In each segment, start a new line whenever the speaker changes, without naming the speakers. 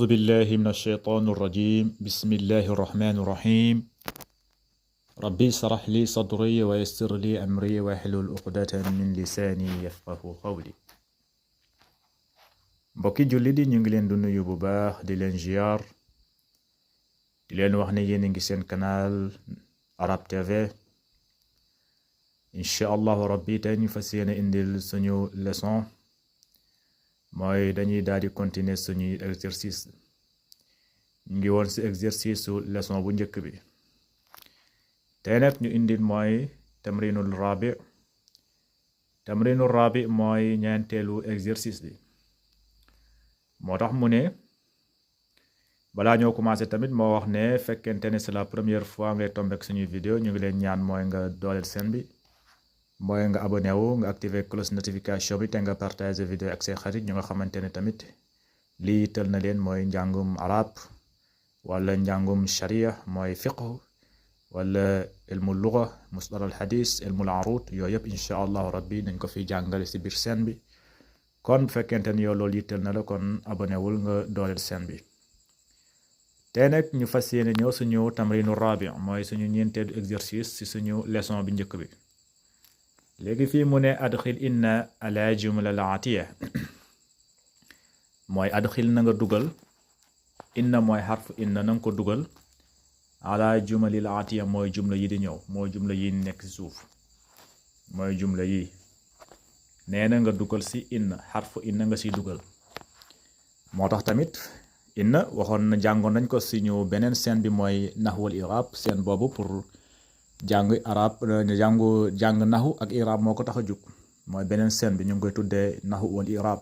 أعوذ بالله من الشيطان الرجيم بسم الله الرحمن الرحيم ربي اشرح لي صدري ويسر لي أمري واحلل عقدة من لساني يفقه قولي mbokki julli di ñu ngi leen di nuyu bu baax di leen ziar di leen wax ne yéen a ngi seen canal Arab TV incha allahu rabbi tey ñu fas yéene indil suñu leçon mooy dañuy daal di continuer suñuy exercice ñu ngi woon ci exercice su leçon bu njëkk bi tey nag ñu indil mooy tamrinul rabi mooy ñeenteelu exercice bi moo tax mu ne balaa ñoo commencé tamit moo wax ne fekkente ne c'est la première fois ngay tombé ak suñuy vidéo ñu ngi leen ñaan mooy nga dooleel chaîne bi mooy nga abonné wu nga activer cloche notification bi te nga partager vidéo ak say xarit ñu nga xamante ne tamit lii tël na leen mooy njàngum arab wala njàngum sharia mooy fiqh wala ilmu lugha musdar al hadis ilmu al arut yooyu yëpp incha allahu rabbi dañ ko fi jàngale si biir chaîne bi kon bu fekkente ni yow loolu yitteel na la kon abonné wul nga dooleel chaîne bi tey nag ñu fas yéene ñëw suñu tamrinu rabi mooy suñu ñeenteelu exercice si suñu leçon bi njëkk bi léegi fii mu ne adxil inna ala jumla al atiya mooy adxil na nga dugal inna mooy xarfu inna na nga ko dugal ala jumalil atiya mooy jumla yi di ñëw mooy jumla yi nekk ci suuf mooy jumla yi nee na nga dugal ci inna xarfu inna nga ciy dugal moo tax tamit inna waxoon na jàngoon nañ ko ci ñu beneen scène bi mooy naxwal irab scène boobu pour jàng arab jàng naxu ak irab moo ko tax a jug mooy beneen scène bi ñu ngi koy tuddee naxu wal irab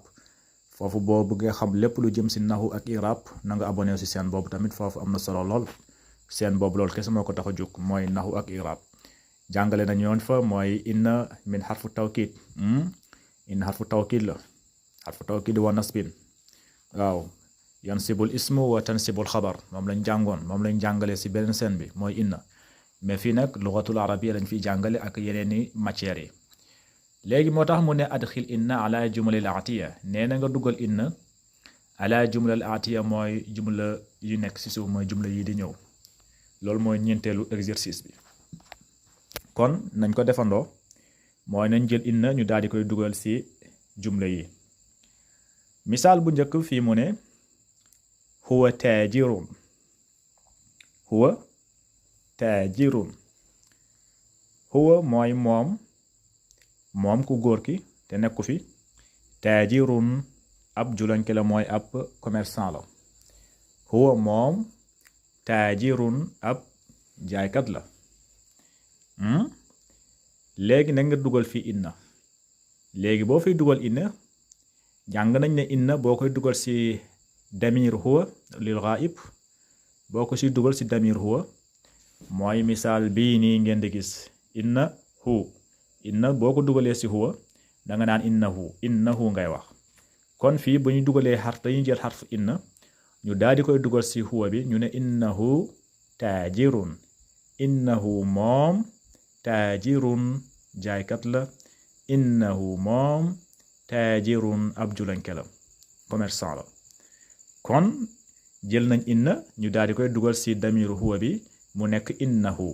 foofu boo bëggee xam lépp lu jëm ci naxu ak irab na nga abonné ci scène boobu tamit foofu am na solo lool scène boobu loolu kese moo ko tax a jug mooy naxu ak irab jàngale nañu yoon fa mooy inna min xarfu tawkid inna xarfu tawkid la xarfu tawkid wa nasbin waaw yansibul ismu wa tansibul xabar moom lañ jàngoon moom lañ jàngale ci beneen scène bi mooy inna mais fii nag lugatul arabiyya lañ fiy jàngale ak yeneeni matières yi léegi moo tax mu ne adxil inna ala jumalil atiya nee na nga dugal inna ala jumalil atiya mooy jumla yu nekk ci suuf mooy jumla yi di ñëw loolu mooy ñeenteelu exercice bi kon nañ ko defandoo mooy nañ jël inna ñu daal di koy dugal ci jumla yi misaal bu njëkk fii mu ne huwa taajirun huwa taajirun huwa mooy moom ku góor ki te nekku fi taajirun ab julanke la mooy ab commerçant la huwa moom taajirun ab jaaykat la léegi na nga dugal fi inna léegi boo fiy dugal inna jàng nañ ne inna boo koy dugal ci damir huwa lil ghaib boo ko ci dugal ci damir huwa mooy misaal bii nii ngeen di gis inna boo ko dugalee ci huwa danga naan innahu ngay wax kon fii bu ñu dugalee xarf dañuy jël xarf inna ñu daal di koy dugal ci huwa bi ñu ne innahu taajirun innahu moom taajirun jaaykat la innahu moom taajirun ab julanke la commerçant la kon jël nañ inna ñu daal di koy dugal ci damiru huwa bi mu nekk innahu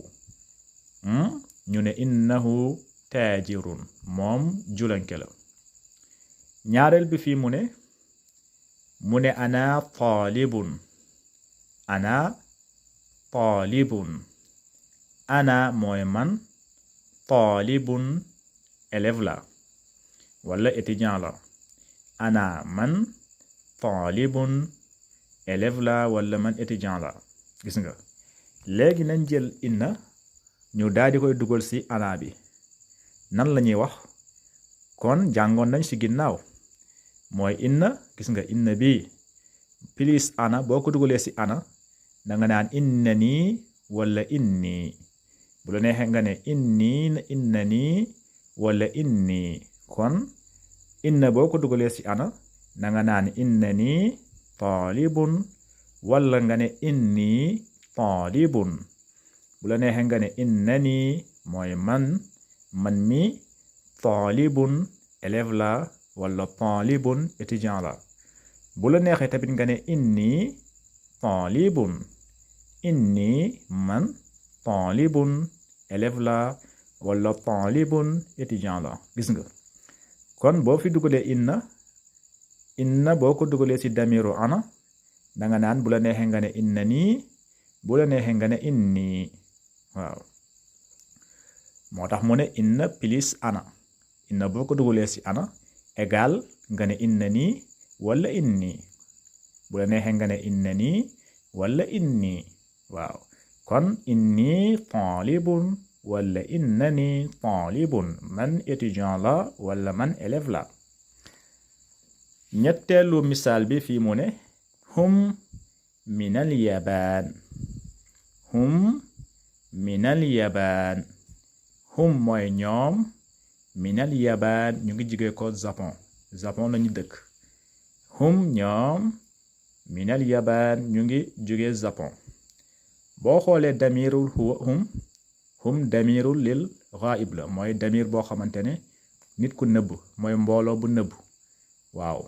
ñu ne innahu taajirun moom julanke la ñaareel bi fii mu ne ana taalibun ana mooy man taalibun élève la wala étudiant la ana man taalibun élève la wala man étudiant la gis nga léegi nañ jël inna ñu daal di koy dugal ci ana bi nan la ñuy wax kon jàngoon nañ ci ginnaaw mooy inna gis nga inna bi plus ana boo ko dugalee ci ana danga naan innani wala inni bu la neexee nga ne innani wala inni kon inna boo ko dugalee ci ana danga naan innani taalibun wala nga ne inni taalibun bu la neexee nga ne innani mooy man mi taalibun élève la wala taalibun étudiant la bu la neexee tamit nga ne inni taalibun inni man taalibun élève la wala taalibun étudiant la gis nga kon boo fi dugalee inna boo ko dugalee ci damiru ana danga naan bu la neexee nga ne inna nii bu la neexee nga ne inni waaw moo tax mu ne inna plus ana inna boo ko dugalee ci ana égal nga ne inna nii wala inni bu la neexee nga ne inna nii wala inni waaw kon inni taalibun wala innani taalibun man étudiant la wala man élève la ñetteelu misaal bi fii mu ne hum minal yabaan hum minal yabaan hum mooy ñoom minal yabaan ñu ngi jigee ko Japon lañu dëkk hum ñoom minal yabaan ñu ngi jóge Japon boo xoolee damirul hum damirul lil ghaib la mooy damir boo xamante ne nit ku nëbb mooy mbooloo bu nëbb waaw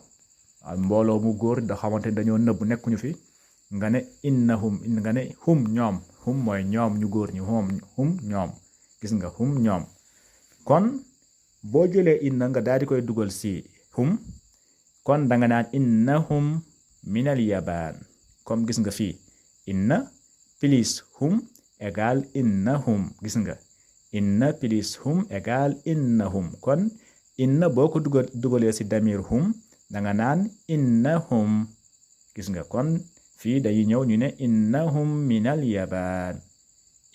mbooloo mu góor da xamante ne dañoo nëbb nekkuñu fi nga ne innahum nga ne hum ñoom hum mooy ñoom ñu góor ñi hum ñoom gis nga hum ñoom kon boo jëlee inna nga daal di koy dugal si hum kon danga naan innahum minal yabaan comme gis nga fii inna plus hum égal innahum gis nga inna plus hum égal innahum kon inna boo ko dugalee ci damir hum danga naan innahum gis nga kon fii dañuy ñëw ñu ne innahum minal yabaan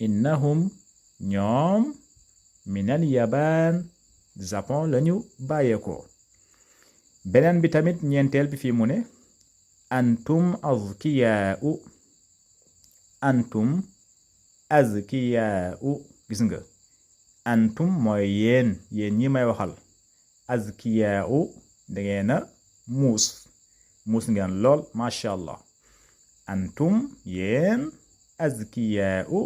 innahum ñoom minal yabaan Japon lañu bàyyeekoo beneen bi tamit ñeenteel bi fii mu ne antum azkiyaa'u gis nga antum mooy yéen ñi may waxal azkiyaa'u da ngeen a muus ngeen lool macha allah antum yéen azkiyaa'u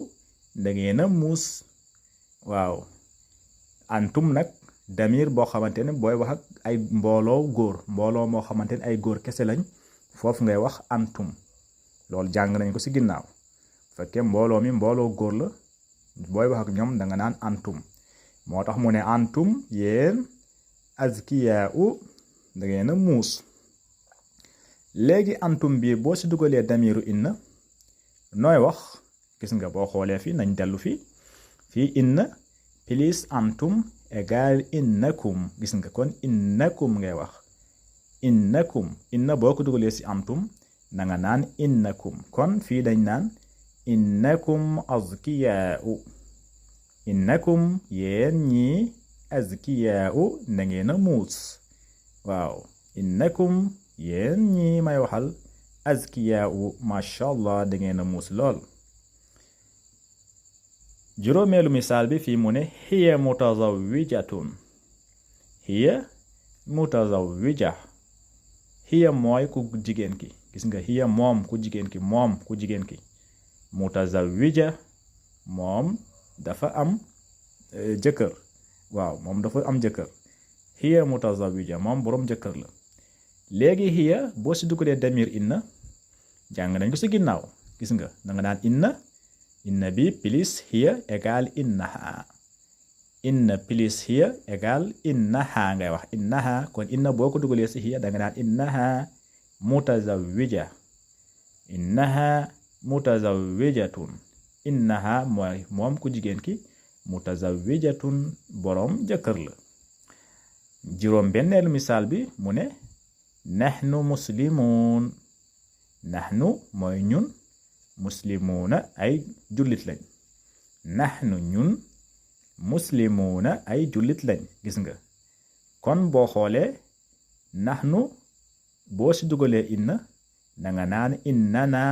da ngeen a muus waaw antum nag damir boo xamante ne booy wax ak ay mbooloo moo xamante ne ay góor kese lañ foofu ngay wax antum loolu jàng nañ ko ci ginnaaw fekkee mbooloo mi mbooloo góor la booy wax ak ñoom danga naan antum moo tax mu ne antum yéen azkiyaa'u da ngeen a muus léegi antum bi boo ci dugalee damiru inna nooy wax gis nga boo xoolee fi nañ dellu fii inna plus antum égal innakum gis nga kon innakum ngay wax inna boo ko dugalee ci antum danga naan innakum kon fii dañ naan innakum azkiyaa'u innakum yéen ñi azkiyaa'u da ngeen a muus waaw innakum yéen ñi may waxal azkiyaa'u masha allah da ngeen a muus lool juróomeelu misaal bi fii mu ne hiya mutazawwija hiya mooy ku jigéen ki gis nga hiya moom ku jigéen ki mutazawwija moom dafa am jëkkër waaw moom dafa am jëkkër hiya mutazawwija moom boroom jëkkër la léegi hiya boo ci dugalee damir inna jàng nañ ko ci ginnaaw gis nga danga naan inna bi plus hiya égal inna plus hiya égal innaha ngay wax innaha kon inna boo ko dugalee ci hiya danga naan innaha mutazawwijatun innaha mooy moom ku jigéen ki mutazawwijatun boroom jëkkër la juróom benneelu misaal bi mu ne nahnu muslimun nahnu mooy ñun muslimuuna ay jullit lañ nahnu ñun muslimuuna ay jullit lañ gis nga kon boo xoolee nahnu boo ci dugalee inna danga naan innana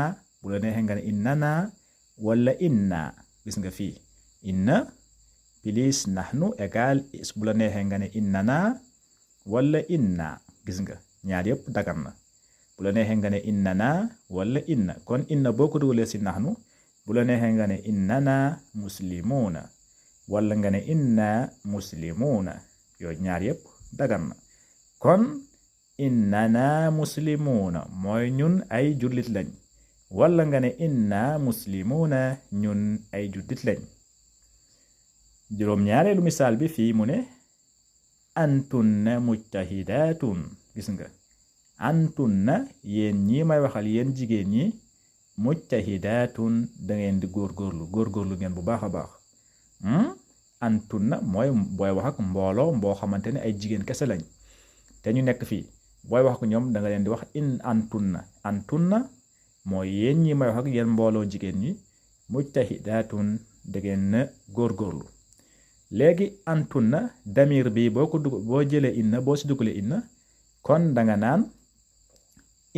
bu la neexee nga ne innana wala inna gis nga fii inna plus nahnu égal bu la neexee nga ne innana wala inna gis nga ñaar yëpp dagan na bu la neexee nga ne innana wala inna kon inna boo ko dugalee ci nahnu bu la neexee nga ne innana muslimuuna wala nga ne inna muslimuuna yooyu ñaar yëpp dagan na kon innana muslimuuna mooy ñun ay jullit lañ wala nga ne inna muslimuuna ñun ay jullit lañ juróom-ñaareelu misaal bi fii mu ne antunna mujtahidaatun gis nga antunna yéen ñi may waxal yéen jigéen ñi mujtahidaatun da ngeen di góorgóorlu ngeen bu baax a baax antunna mooy booy wax ak mbooloo mboo xamante ne ay jigéen kese lañ te ñu nekk fii booy wax ak ñoom da nga leen di wax in antunna mooy yéen ñi may wax ak yéen mbooloo jigéen ñi mujtahidaatun da ngeen na góorgóorlu léegi antunna damir bi boo jëlee inna boo si dugalee inna kon danga naan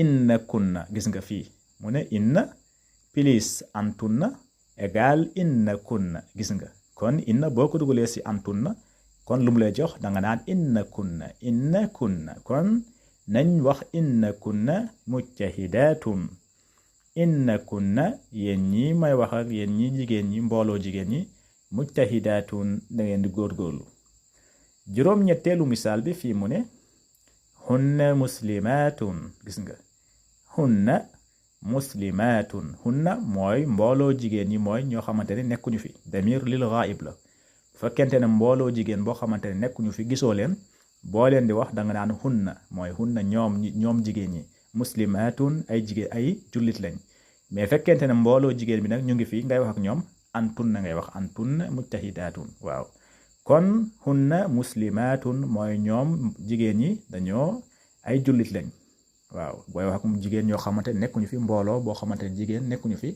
inna kunna gis nga fii mu ne inna plus antunna égal inna kunna gis nga kon inna boo ko dugalee si antunna kon lu mu lay jox danga naan inna kunna kon nañ wax inna kunna mujtahidaatun inna kunna yéen ñi may wax ak yéen ñi jigéen ñi mbooloo jigéen ñi mujtahidaatun da ngeen di góorgóorlu juróom-ñetteelu misaal bi fii mu ne hunna muslimaatun gis nga hunna muslimaatun hunna mooy mbooloo jigéen ñi mooy ñoo xamante ne nekkuñu fi damir lil ghaib la bu fekkente ne mbooloo jigéen boo xamante ne nekkuñu fi gisoo leen boo leen di wax da nga naan hunna mooy hunna ñoom jigéen ñi muslimaatun ay jigéen ay jullit lañ mais fekkente ne mbooloo jigéen bi nag ñu ngi fi ngay wax ak ñoom antunna ngay wax antunna mujtahidaatun waaw kon hunna muslimaatun mooy ñoom jigéen ñi dañoo ay jullit lañ waaw booy wax ak jigéen ñoo xamante ne nekkuñu fi mbooloo boo xamante ne jigéen nekkuñu fi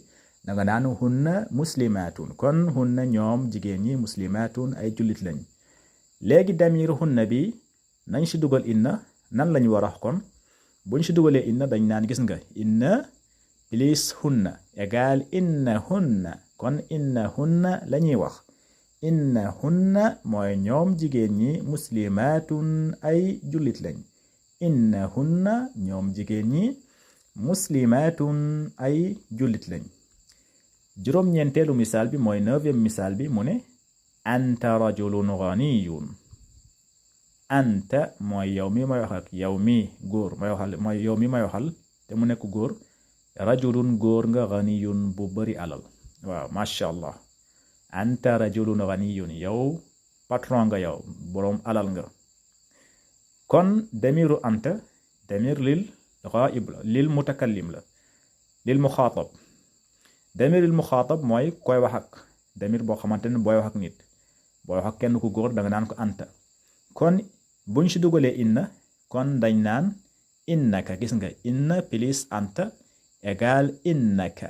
da nga naan hunna muslimaatun kon hunna ñoom jigéen ñi muslimaatun ay jullit lañ léegi damir hunna bi nañ si dugal inna nan lañu war a wax kon buñ si dugalee inna dañ naan gis nga inna plus hunna égal inna hunna kon inna hunna lañuy wax inna hunna mooy ñoom jigéen ñi muslimaatun ay jullit lañ inna hunna ñoom jigéen ñi muslimaatun ay jullit lañ juróom-ñeenteelu misaal bi mooy 9e misaal bi mu ne anta rajulun ghaniyun anta mooy yow mi may wax ak yow mi góor may waxal mooy yow mi may waxal te mu nekk góor rajulun góor nga ghaniyun bu bari alal waaw masha Allah anta rajulun ghaniyun yow patron nga yow boroom alal nga kon damiru anta damir lil ghaib la lil mutakallim la lil muxaatab damir lil muxaatab mooy koy wax ak damir boo xamante ne booy wax ak nit booy wax ak kenn ku góor da nga naan ko anta kon buñ si dugalee inna kon dañ naan innaka gis nga inna plus anta égal innaka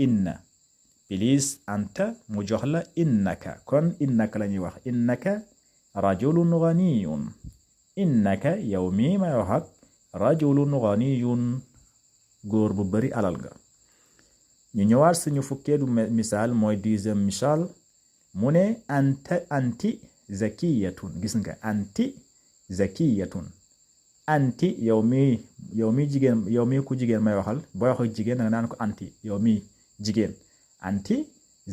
inna plus anta mu jox la innaka kon innaka la ñuy wax innaka rajulun ghaniyun innaka yow mii may wax ak rajulun ghaniyun góor bu bari alal nga ñu ñëwaat suñu fukkeelu misaal mooy 10e misaal mu ne anti zakiyatun gis nga anti zakiyatun anti yow mi jigéen yow mi ku jigéen may waxal booy wax ak jigéen da nga naan ko anti yow mi jigéen anti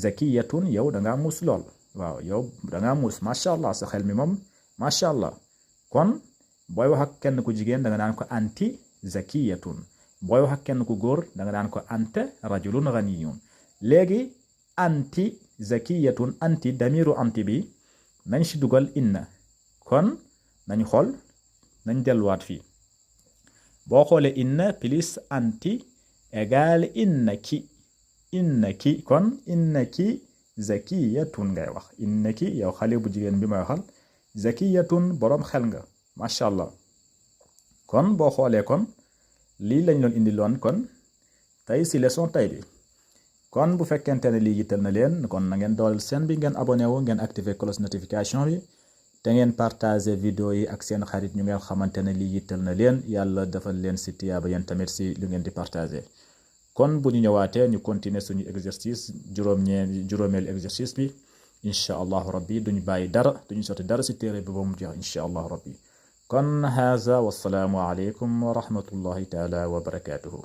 zakiyatun yow da ngaa muus lool waaw yow da ngaa muus macha allah sa xel mi moom macha allah kon booy wax ak kenn ku jigéen da nga naan ko anti zakiyatun booy wax ak kenn ku góor da nga naan ko anta rajulun ghaniyun léegi anti zakiyatun anti damiru anti bi nañ si dugal inna kon nañ xool nañ delluwaat fii boo xoolee inna plus anti égal innaki kon innaki zakiyatun ngay wax innaki yow xale bu jigéen bi may waxal zakiyatun boroom xel nga macha allah kon boo xoolee kon lii lañ doon indi loon kon tey si leçon tey bi kon bu fekkente ne lii yittal na leen kon na ngeen dooleel chaîne bi ngeen abonné wu ngeen activer cloche notification bi te ngeen partager vidéo yi ak seen xarit ñu ngeen xamante ne lii yittal na leen yàlla defal leen si tiyaaba yéen tamit si lu ngeen di partager kon bu ñu ñëwaatee ñu continuer suñu exercice juróomeel exercice bi incha allahu rabbi duñu bàyyi dara duñu sotti dara si téere bi ba mu jeex incha allahu rabbi kon haza wassalaamu aleykum wa rahmatullahi taala wa barakatuhu